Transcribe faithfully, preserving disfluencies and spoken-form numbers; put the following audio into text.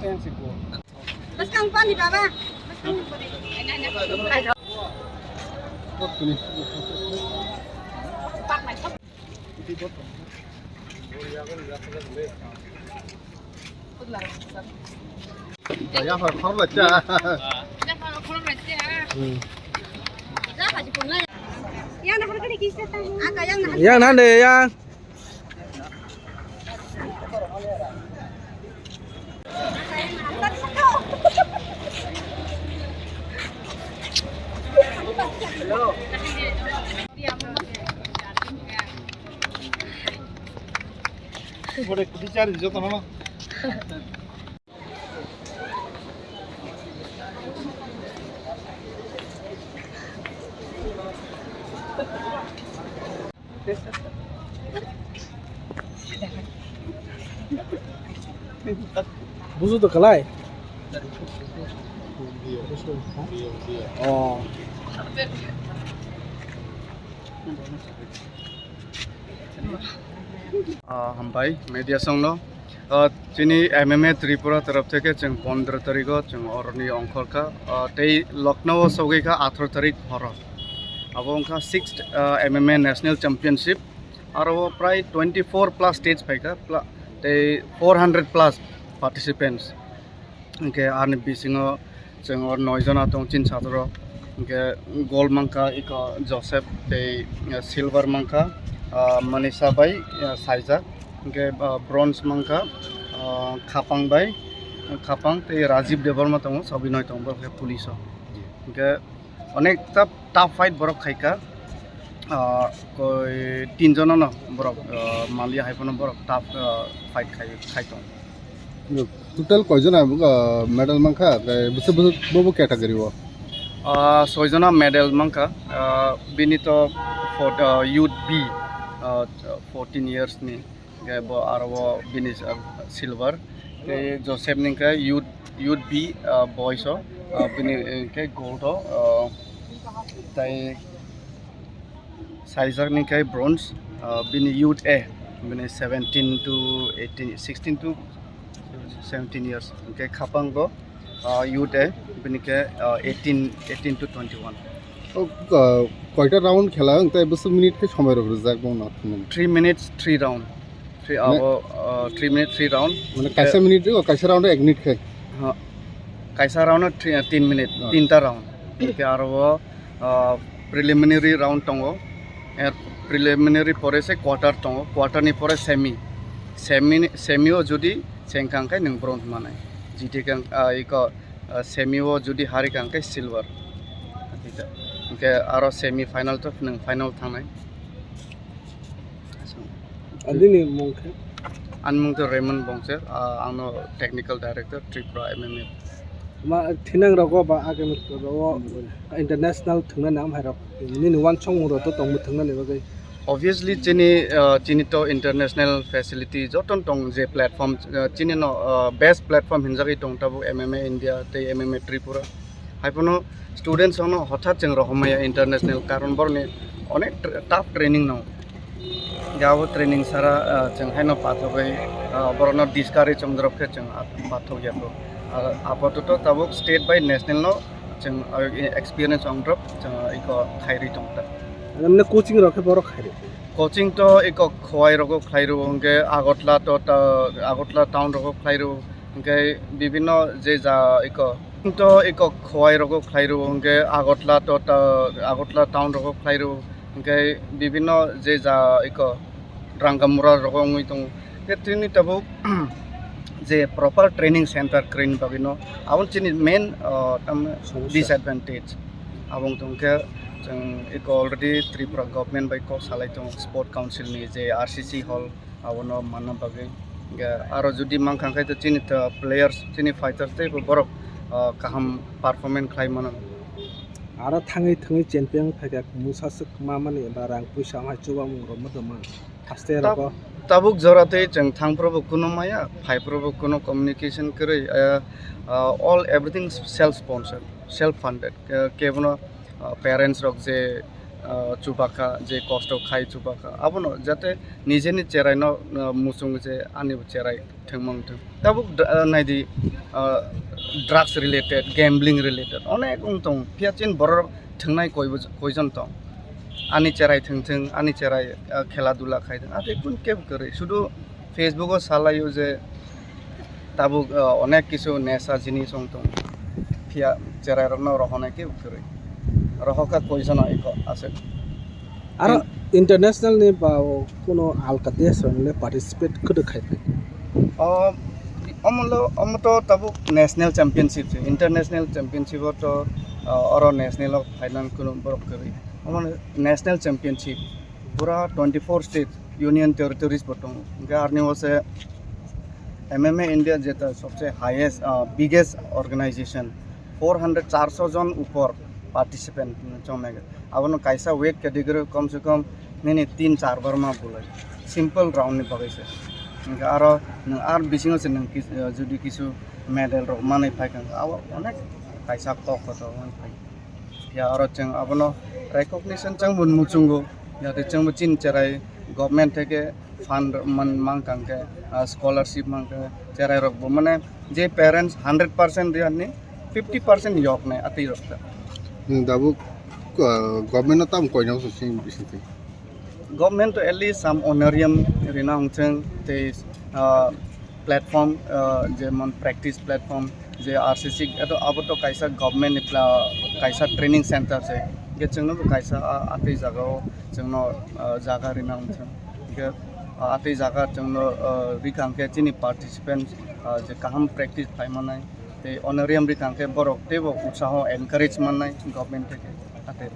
Bas kang pani baba. Yang nanti yang. Busu to kalai. Oh. Ah, hambai media songno. Ah, chini M M A Tripura taraf theke chwng pondro tarikh o chwng oroni ongkhor kha. Ah, tei Lucknow o sogwi kha atharo tarikh horo. Abo wngkha sixth, ah, M M A National Championship. Aro prai twenty four plus stage phaikha, pla-, tei four hundred plus participants. Hwnkhe ani bisingo chwng o noi jona tong chini satrok. Hwnkhe gold mankha iko Joseph tei, eh, silver mankha, ah, Manisha bai, eh, Saijak. Hwnkhe, ah, bronze mankha, ah, Khapang bai, Khapang tei Rajiv Debbarma tongo, sabinoi tongo, hwnkhe police o. Hwnkhe onek ta tough fight borok khaikha, ah, koi tin jono no borok, ah, maliya hai phano borok tough, ah, fight khai, khai tong. Total koi jona, ah, medal mankha, tei bwswk, bwswk, bo, bo category o? Ah, soi jona medal mankha, ah, bini to for, ah, youth B, ah, fourteen years ni. Hwnkhe bo aro o bini, ah, silver. Tei Joseph ni hwnkhe youth, youth B, ah, boys o, ah, bini hwnkhe gold o, ah, tei Saijak ni hwnkhe bronze, ah, bini youth A, bini seventeen to eighteen, sixteen to seventeen years. Hwnkhe Khapang bo, ah, youth A, bini khe, ah, eighteen, eighteen to twenty one. O, ah, koita round khela, wng tei bwswk minute khe somai rok rijak bo no thumung? Three minutes, three round. Three, mane abo, ah, three minute, three round. Mane kaisa minute o, kaisa round o ek minute khe? Ha. Kaisa round o three, ah, tin minute, ah, tinta round. Hwnkhe aro o, ah, preliminary round tongo. Er preliminary pore se quarter tongo. Quarter ni pore semi. Semi, semi o jodi chengkha hwnkhe nwng bronze manai. Jiti khe, ah, iko, ah, semi o jodi harikha hwnkhe silver. Hwnkhe aro semi final to nwng final thangnai. Andini mung khe? Ani mung to Raymond Bongcher, ah, angno technical director Tripura M M A. Ma thinang rogo ba agami rogo international thwngna nam hai rok. Nini wansong mung rok to tongmo thwngna ni bagwi. Obviously, chini, uh, chini to international facility joto tong je platform, uh, chini no, uh, best platform hinjagwi tong tabuk M M A India tei M M A Tripura. Haiphano students ono hothat chwng rohormaya international, karon boroni onek tr-, tough training no. Gabo training sara, uh, chwng haino pathogwi, uh, borokno discourage wngdrop khe chwng at-, pathogya kho. Uh, apatot tabuk state by national no chwng, uh, experience wngdrop chwng iko khairwi tongta. Mane coaching rok khe borok khairwi? Coaching to iko Khowai rogo khlai rwo, hwnkhe Agartala to ta, Agartala town rogo khlai rwo, hwnkhe bibinno je ja iko to iko Khowai rogo khlai rwo, hwnkhe Agartala to ta, Agartala town rogo khlai rwo, hwnkhe bibinno je ja iko Rangamura rogo wngwi tongo. Khe tini tabuk je proper training center kwrwini bagwino, aboni chini main, ah, tamni somosya, disadvantage. Abo wng tong khe chwng eko already Tripura government bai kok salai tongo, sport council ni je R C C hall, abono manna bagwi. Hwnkhe aro jodi mankha khe to chini to players, chini fighters tei bo borok, ah, kaham performance khlai mano. Aro thangwi thwngwi champion phaikha, mungsa swk ma mani ba rang puisa hai chubamung rok ma tongma. Haste tab-, rogo. Tabuk jora tei chwng thangphuru bo kuno maya, phaiphuru bo kuno communication kwrwi, eh, ah, all everything self sponsored, self funded. Ke-, kebono, ah, parents rok je ah, chubakha, je kosto khai chubakha, abono jate nijeni cheraino, ah, muchungo je ani bo cherai thwngmung thwng. Tabuk dr-, ah, naidi, ah, drugs related, gambling related onek wng tong. Phiya chini borok thwngnai koi bo-, koijon tong? Ani cherai thwng thwng, ani cherai, ah, khela dula khai thwng, ate kun kebo kwrwi. Sudu Facebook o salaio je tabuk, ah, onek kisu nesa jinis wng tong. Phiya cherai rokno rohonai kebo kwrwi. Rohokha koijono eko aswk. Aro international ni ba o kuno alka desh rok le participate kwdwk khai phai. O, omo lo, omo to tabuk national championship se, international championship o to, ah, oro national o final kuno borok kwrwi. Omo national championship pura twenty four state union territories bo tongo. Hwnkhe arni o se M M A India jeta sobse highest, ah, biggest organization, four hundred, charso jon upor participant chongnai. Abono kaisa weight category kom se kom nini tin char bar ma bulai. Simple round ni bagwi se. Hwnkhe aro nwng ar bisingo se nwng kis-, ah, judi kisu medal rok manwi phai kha, abo onek kaisa kok kotor wng phai. Ya aro chwng abono recognition chwng bo muchungo. Yate chwng bo chini cherai government theke fund man-, mankha hwnkhe, ah, scholarship mankha, cherai rok bo mane je parents hundred percent riyani fifty percent yok nai atwi rok ta. Nwng tabuk, ah, government no tamo koina se chini bisingtwi? Government to at least some honorarium rina hongcheng tei, ah, platform, ah, jemon practice platform je R C C, eto abo to kaisa government ni pla-, kaisa training center se. Hwnkhe chwngno bo kaisa, ah, atwi jagao chwngno, ah, jaga rina hongcheng. Hwnkhe, ah, atwi jaga chwngno, ah, rikha hwnkhe chini participants, ah, je kaham practice khai manai tei honorarium rikha hwnkhe borok teibo utsaho encourage mannai government theke. Atwi.